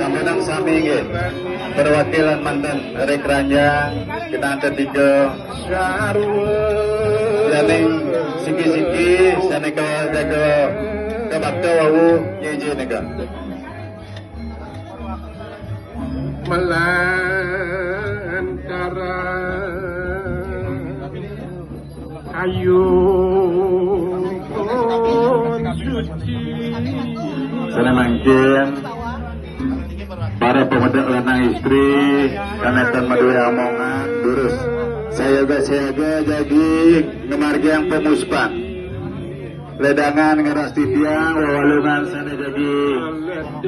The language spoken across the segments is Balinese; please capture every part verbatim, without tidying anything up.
Menang sami nggih. Perwakilan manten Rek Ranjang, kita ada tiga. Saning siki-siki, sane ke jaga kebakta wau, nyeje nega. Melantara ayu suci. Sane mangkin para pemedek lanang istri, kanetan madue amongan, durus. Sayaga-sayaga jagi ngamargiang pemuspan. Ledangan ngeras titiang, wewalungan sane jagi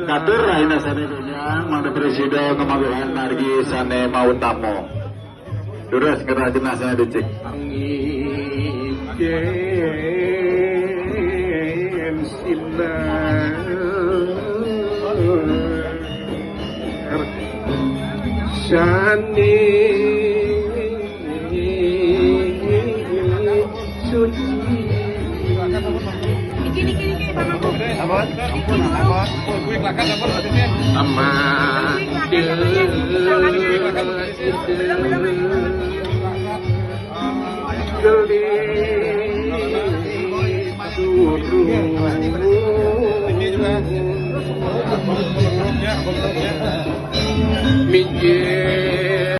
katur, rahina sane benjang, mangda prasida ngamanggihan margi sane mautama. Durus ngeras jenah sane becik. Angin sinar sane suci. Niki, niki, niki, Bang Agung. Aman? Ampun, aman. Aman. Geli turu. Minggir.